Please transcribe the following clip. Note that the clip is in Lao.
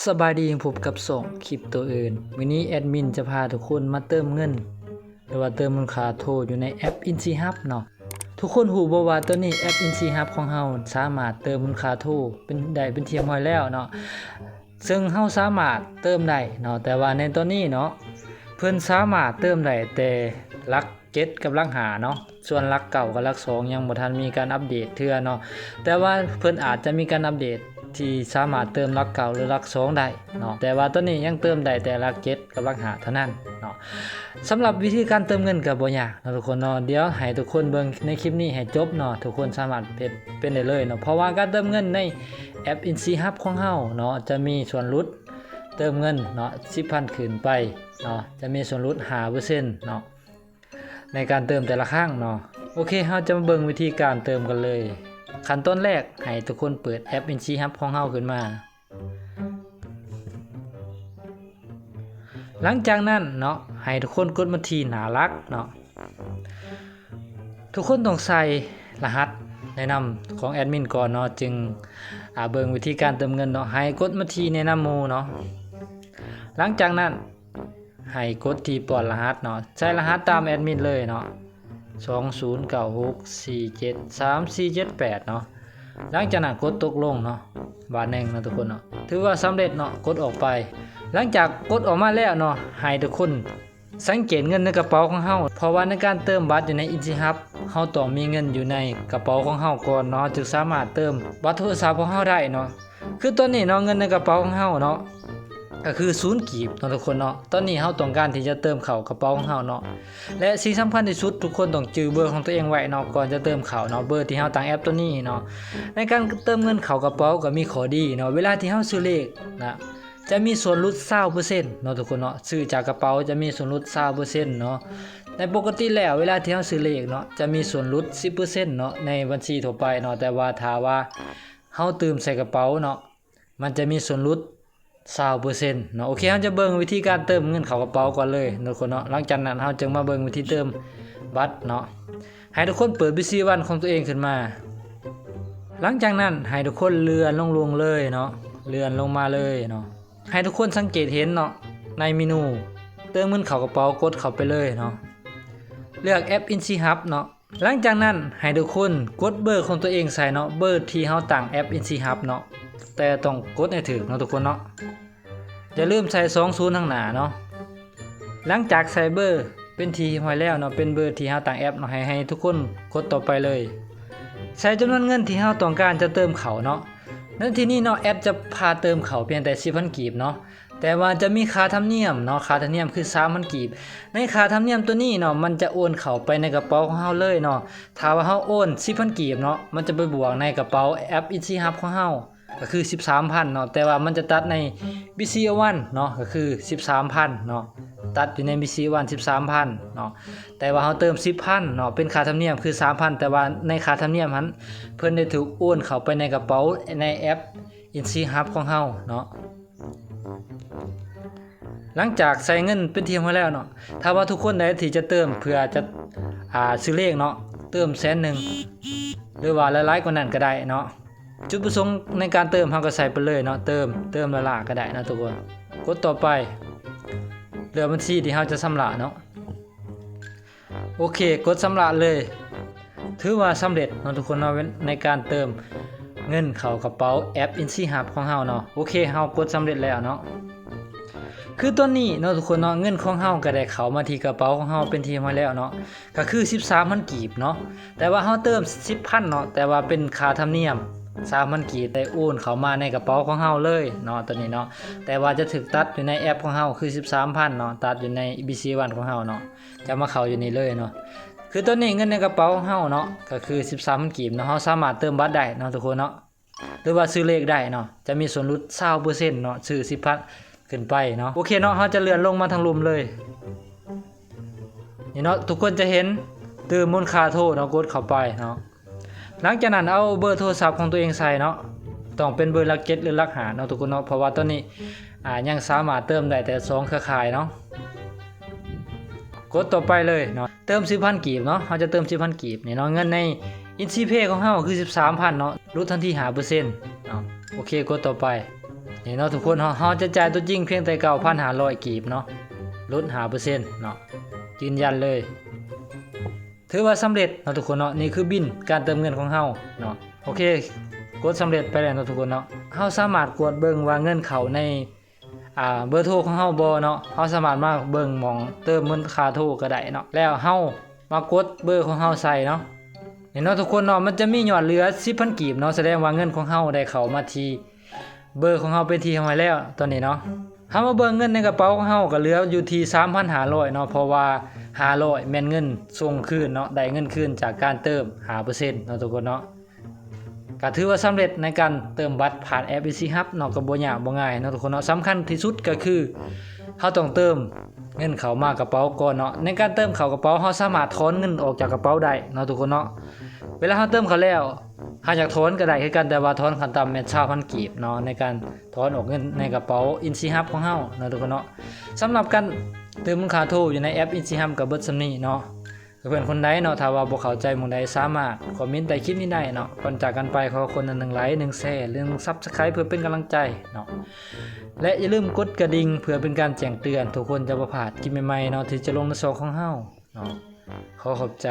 ສະບາຍດີ ພົບກັບຊ່ອງຄຣິບໂຕເອີນ. ມື້ນີ້ແອດມິນຈະພາທຸກຄົນມາເຕີມເງິນ ຫຼືວ່າເຕີມມູນຄ່າໂທຢູ່ໃນແອັບ InSeeHub ເນາະ. ທຸກຄົນຮູ້ບໍ່ວ່າຕອນນີ້ແອັບ InSeeHub ຂອງເຮົາສາມາດເຕີມມູນຄ່າໂທເປັນ ໄດ້ເປັນທີ່ຮຽບຮ້ອຍແລ້ວເນາະ, ເຊິ່ງເຮົາສາມາດເຕີມໄດ້ເນາະ, ແຕ່ວ່າໃນຕອນນີ້ເນາະ ເພິ່ນສາມາດເຕີມໄດ້ແຕ່ຫຼັກ ເຈັດກັບຫຼັກຫ້າເນາະ, ສ່ວນຫຼັກເກົ້າກັບຫຼັກສອງຍັງບໍ່ທັນມີການອັບເດດເທື່ອເນາະ, ແຕ່ວ່າເພິ່ນອາດຈະມີການອັບເດດທີ່ສາມາດເຕີມຫຼັກເກົ້າ ຫຼື ຫຼັກສອງໄດ້ເນາະ, ແຕ່ວ່າຕອນນີ້ຍັງເຕີມໄດ້ແຕ່ຫຼັກເຈັດກັບຫຼັກຫ້າເທົ່ານັ້ນເນາະ. ສຳລັບວິທີການເຕີມເງິນກໍບໍ່ຍາກເນາະທຸກຄົນເນາະ, ດຽວໃຫ້ທຸກຄົນເບິ່ງໃນຄລິບນີ້ໃຫ້ຈົບເນາະ, ທຸກຄົນສາມາດເຮັດເປັນໄດ້ເລີຍເນາະ, ເພາະວ່າການເຕີມເງິນໃນແອັບ InSeeHub ຂອງເຮົາເນາະ ຈະມີສ່ວນຫຼຸດເຕີມເງິນເນາະ ສິບພັນຂຶ້ນໄປເນາະ, ຈະມີສ່ວນຫຼຸດຫ້າເປີເຊັນເນາະ ໃນການເຕີມແຕ່ລະຄັ້ງເນາະ. ໂອເຄ ເຮົາຈະມາເບິ່ງວິທີການເຕີມກັນເລີຍ. ຂັ້ນຕອນແລກ ໃຫ້ທຸກຄົນເປີດແອັບ InSeeHub ຂອງເຮົາຂຶ້ນມາ. ຫຼັງຈາກນັ້ນເນາະ ໃຫ້ທຸກຄົນກົດມາທີ່ໜ້າຫຼັກເນາະ. ທຸກຄົນຕ້ອງໃສ່ລະຫັດແນະນຳຂອງແອດມິນກ່ອນເນາະ ຈຶ່ງ ອາ ເບິ່ງວິທີການເຕີມເງິນເນາະ. ໃຫ້ກົດມາທີ່ແນະນຳໝູ່ເນາະ. ຫຼັງຈາກນັ້ນ ໃຫ້ກົດທີ່ປ້ອນລະຫັດເນາະ, ໃສ່ລະຫັດຕາມແອດມິນເລີຍເນາະ ສອງສູນເກົ້າຫົກສີ່ເຈັດສາມສີ່ເຈັດແປດເນາະ. ຫຼັງຈາກນັ້ນກົດຕົກລົງເນາະ ບາດໜຶ່ງເນາະທຸກຄົນເນາະ, ຖືວ່າສຳເລັດເນາະ, ກົດອອກໄປ. ຫຼັງຈາກກົດອອກມາແລ້ວເນາະ ໃຫ້ທຸກຄົນສັງເກດເງິນໃນກະເປົາຂອງເຮົາ, ເພາະວ່າໃນການເຕີມບັດຢູ່ໃນ InSeeHub ເຮົາຕ້ອງມີເງິນຢູ່ໃນກະເປົາຂອງເຮົາກ່ອນເນາະ ຈຶ່ງສາມາດເຕີມບັດໂທລະສັບຂອງເຮົາໄດ້ເນາະ. ຄືຕອນນີ້ເນາະ ເງິນໃນກະເປົາຂອງເຮົາເນາະ ກໍຄືສູນກີບເນາະທຸກຄົນເນາະ. ຕອນນີ້ເຮົາຕ້ອງການທີ່ຈະເຕີມເຂົ້າກະເປົາຂອງເຮົາເນາະ, ແລະ ສິ່ງສຳຄັນທີ່ສຸດ ທຸກຄົນຕ້ອງຈື່ເບີຂອງຕົວເອງໄວ້ເນາະ ກ່ອນຈະເຕີມເຂົ້າເນາະ, ເບີທີ່ເຮົາຕັ້ງແອັບຕົວນີ້ເນາະ. ໃນການເຕີມເງິນເຂົ້າກະເປົາກໍມີຂໍ້ດີເນາະ, ເວລາທີ່ເຮົາຊື້ເລກນະ ຈະມີສ່ວນຫຼຸດຊາວເປີເຊັນເນາະທຸກຄົນເນາະ, ຊື້ຈາກກະເປົາຈະມີສ່ວນຫຼຸດຊາວເປີເຊັນເນາະ. ໃນປົກກະຕິແລ້ວ ເວລາທີ່ເຮົາຊື້ເລກເນາະ ຈະມີສ່ວນຫຼຸດສິບເປີເຊັນເນາະ ໃນບັນຊີທົ່ວໄປເນາະ, ແຕ່ວ່າຖ້າວ່າເຮົາຕື່ມໃສ່ກະເປົາເນາະ ມັນຈະມີສ່ວນຫຼຸດຊາວເປີເຊັນເນາະ. ໂອເຄ ເຮົາຈະເບິ່ງວິທີການເຕີມເງິນເຂົ້າກະເປົາກ່ອນເລີຍເນາະທຸກຄົນເນາະ. ຫຼັງຈາກນັ້ນເຮົາຈຶ່ງມາເບິ່ງວິທີເຕີມບັດເນາະ. ໃຫ້ທຸກຄົນເປີດ BC One ຂອງຕົວເອງຂຶ້ນມາ. ຫຼັງຈາກນັ້ນໃຫ້ທຸກຄົນເລື່ອນລົງໆເລີຍເນາະ, ເລື່ອນລົງມາເລີຍເນາະ. ໃຫ້ທຸກຄົນສັງເກດເຫັນເນາະ ໃນເມນູເຕີມເງິນເຂົ້າກະເປົາ, ກົດເຂົ້າໄປເລີຍເນາະ. ເລືອກແອັບ InSeeHub ເນາະ. ຫຼັງຈາກນັ້ນໃຫ້ທຸກຄົນກົດເບີຂອງຕົວເອງໃສ່ເນາະ, ເບີທີ່ເຮົາຕັ້ງແອັບ InSeeHub ເນາະ, ແຕ່ຕ້ອງກົດໃຫ້ຖືກເນາະທຸກຄົນເນາະ. ຢ່າລືມໃສ່ສອງສູນທາງໜ້າເນາະ. ຫຼັງຈາກໃສ່ເບີເປັນທີ່ຮຽບຮ້ອຍແລ້ວເນາະ, ເປັນເບີທີ່ເຮົາຕັ້ງແອັບເນາະ, ໃຫ້ ໃຫ້ທຸກຄົນກົດຕໍ່ໄປເລີຍ. ໃສ່ຈຳນວນເງິນທີ່ເຮົາຕ້ອງການຈະເຕີມເຂົ້າເນາະ. ໃນທີ່ນີ້ເນາະ ແອັບຈະພາເຕີມເຂົ້າພຽງແຕ່ສິບພັນກີບເນາະ, ແຕ່ວ່າຈະມີຄ່າທຳນຽມເນາະ, ຄ່າທຳນຽມຄືສາມພັນກີບ. ໃນຄ່າທຳນຽມຕົວນີ້ເນາະ ມັນຈະໂອນເຂົ້າໄປໃນກະເປົາຂອງເຮົາເລີຍເນາະ. ຖ້າວ່າເຮົາໂອນສິບພັນກີບເນາະ ມັນຈະໄປບວກໃນກະເປົາແອັບ InSeeHub ຂອງເຮົາ ກໍຄືສິບສາມພັນເນາະ, ແຕ່ວ່າມັນຈະຕັດໃນ BC One ເນາະ ກໍຄືສິບສາມພັນເນາະ, ຕັດຢູ່ໃນ BC One ສິບສາມພັນເນາະ, ແຕ່ວ່າເຮົາເຕີມສິບພັນເນາະ ເປັນຄ່າທຳນຽມຄືສາມພັນ, ແຕ່ວ່າໃນຄ່າທຳນຽມຫັ້ນ ເພິ່ນໄດ້ຖືກໂອນເຂົ້າໄປໃນກະເປົາໃນແອັບ InSeeHub ຂອງເຮົາເນາະ. ຫຼັງຈາກໃສ່ເງິນເປັນທີ່ຮຽບຮ້ອຍແລ້ວເນາະ, ຖ້າວ່າທຸກຄົນໃດທີ່ຈະເຕີມເພື່ອຈະ ອ່າ ຊື້ເລກເນາະ, ເຕີມແສນໜຶ່ງ ຫຼືວ່າຫຼາຍໆກວ່ານັ້ນກໍໄດ້ເນາະ. ຈຸດປະສົງໃນການເຕີມເຮົາກໍໃສ່ໄປເລີຍເນາະ, ເຕີມ ເຕີມລ້າໆກໍໄດ້ເນາະທຸກຄົນ. ກົດຕໍ່ໄປ ເລືອກບັນຊີທີ່ເຮົາຈະຊຳລະເນາະ. ໂອເຄ ກົດຊຳລະເລີຍ. ຖືວ່າສຳເລັດເນາະທຸກຄົນເນາະ ໃນການເຕີມເງິນເຂົ້າກະເປົາແອັບ InSeeHub ຂອງເຮົາເນາະ. ໂອເຄ ເຮົາກົດສຳເລັດແລ້ວເນາະ. ຄືຕອນນີ້ເນາະທຸກຄົນເນາະ ເງິນຂອງເຮົາກໍໄດ້ເຂົ້າມາທີ່ກະເປົາຂອງເຮົາເປັນທີ່ຮຽບຮ້ອຍແລ້ວເນາະ, ກໍຄືສິບສາມພັນກີບເນາະ. ແຕ່ວ່າເຮົາເຕີມສິບພັນເນາະ, ແຕ່ວ່າເປັນຄ່າທຳນຽມສາມພັນກີບ ໄດ້ໂອນເຂົ້າມາໃນກະເປົາຂອງເຮົາເລີຍເນາະ ຕອນນີ້ເນາະ. ແຕ່ວ່າຈະຖືກຕັດຢູ່ໃນແອັບຂອງເຮົາ ຄືສິບສາມພັນເນາະ, ຕັດຢູ່ໃນ BC One ຂອງເຮົາເນາະ. ຈະມາເຂົ້າຢູ່ນີ້ເລີຍເນາະ. ຄືຕອນນີ້ເງິນໃນກະເປົາເຮົາເນາະ ກໍຄືສິບສາມພັນກີບເນາະ, ເຮົາສາມາດເຕີມບັດໄດ້ເນາະທຸກຄົນເນາະ ຫຼືວ່າຊື້ເລກໄດ້ເນາະ, ຈະມີສ່ວນຫຼຸດຊາວເປີເຊັນເນາະ, ຊື້ສິບພັນຂຶ້ນໄປເນາະ. ໂອເຄເນາະ, ເຮົາຈະເລື່ອນລົງມາທາງລຸ່ມເລີຍ. ນີ້ເນາະ ທຸກຄົນຈະເຫັນ ຕື່ມມູນຄ່າໂທເນາະ, ກົດເຂົ້າໄປເນາະ. ຫຼັງຈາກນັ້ນເອົາເບີໂທລະສັບຂອງຕົວເອງໃສ່ເນາະ, ຕ້ອງເປັນເບີຫຼັກເຈັດ ຫຼື ຫຼັກຫ້າເນາະທຸກຄົນເນາະ, ເພາະວ່າຕອນນີ້ ອາ ຍັງສາມາດເຕີມໄດ້ແຕ່ສອງເຄືອຂ່າຍເນາະ. ກົດຕໍ່ໄປເລີຍເນາະ, ເຕີມສິບພັນກີບເນາະ, ເຮົາຈະເຕີມສິບພັນກີບນີ້ເນາະ. ເງິນໃນ InSeePay ຂອງເຮົາຄືສິບສາມພັນເນາະ, ຫຼຸດທັນທີຫ້າເປີເຊັນເນາະ. ໂອເຄ ກົດຕໍ່ໄປ. ນີ້ເນາະທຸກຄົນເນາະ ເຮົາຈະຈ່າຍຕົວຈິງພຽງແຕ່ເກົ້າພັນຫ້າຮ້ອຍກີບເນາະ ຫຼຸດຫ້າເປີເຊັນເນາະ ຢືນຢັນເລີຍ ຖືວ່າສຳເລັດເນາະທຸກຄົນເນາະ. ນີ້ຄືບິນການເຕີມເງິນຂອງເຮົາເນາະ. ໂອເຄ ກົດສຳເລັດໄປແລ້ວເນາະທຸກຄົນເນາະ. ເຮົາສາມາດກວດເບິ່ງວ່າເງິນເຂົ້າໃນ ອ່າ ເບີໂທຂອງເຮົາບໍ່ເນາະ. ເຮົາສາມາດມາເບິ່ງໝ່ອງເຕີມມູນຄ່າໂທກໍໄດ້ເນາະ ແລ້ວເຮົາມາກົດເບີຂອງເຮົາໃສ່ເນາະ. ນີ້ເນາະທຸກຄົນເນາະ ມັນຈະມີຍອດເຫຼືອສິບພັນກີບເນາະ ສະແດງວ່າເງິນຂອງເຮົາໄດ້ເຂົ້າມາທີ່ ເບີຂອງເຮົາເປັນທີ່ຮຽບຮ້ອຍແລ້ວຕອນນີ້ເນາະ. ເຮົາມາເບິ່ງເງິນໃນກະເປົາຂອງເຮົາກໍເຫຼືອຢູ່ທີ່ສາມພັນຫ້າຮ້ອຍເນາະ ເພາະວ່າຫ້າຮ້ອຍແມ່ນເງິນສົ່ງຄືນເນາະ ໄດ້ເງິນຄືນຈາກການເຕີມຫ້າເປີເຊັນເນາະທຸກຄົນເນາະ. ກໍຖືວ່າສຳເລັດໃນການເຕີມບັດຜ່ານແອັບ Easy Hub ເນາະ ກໍບໍ່ຍາກບໍ່ງ່າຍເນາະທຸກຄົນເນາະ. ສຳຄັນທີ່ສຸດກໍຄືເຮົາຕ້ອງເຕີມເງິນເຂົ້າມາກະເປົາກ່ອນເນາະ. ໃນການເຕີມເຂົ້າກະເປົາ ເຮົາສາມາດຖອນເງິນອອກຈາກກະເປົາໄດ້ເນາະທຸກຄົນເນາະ. ເວລາເຮົາເຕີມເຂົ້າແລ້ວ ເຮົາຢາກຖອນກໍໄດ້ຄືກັນ ແຕ່ວ່າຖອນຂັ້ນຕ່ຳແມ່ນຊາວພັນກີບເນາະ ໃນການຖອນອອກເງິນໃນກະເປົາ Easy Hub ຂອງເຮົາເນາະທຸກຄົນເນາະ. ສຳລັບການເຕີມມູນຄ່າໂທຢູ່ໃນແອັບ Easy Hub ກໍເບິດສ່ຳນີ້ເນາະ. ເພື່ອນຄົນໃດເນາະ ຖ້າວ່າບໍ່ເຂົ້າໃຈໝ່ອງໃດ ສາມາດຄອມເມັນໃຕ້ຄລິບນີ້ໄດ້ເນາະ. ກ່ອນຈາກກັນໄປ ຂໍຄົນລະໜຶ່ງໄລ ໜຶ່ງແຊ ຫຼື ໜຶ່ງ Subscribe ເພື່ອເປັນກຳລັງໃຈເນາະ ແລະ ຢ່າລືມກົດກະດິ່ງເພື່ອເປັນການແຈ້ງເຕືອນ ທຸກຄົນຈະບໍ່ພາດຄລິບໃໝ່ໆເນາະ ທີ່ຈະລົງໃນຊ່ອງຂອງເຮົາເນາະ. ຂໍຂອບໃຈ.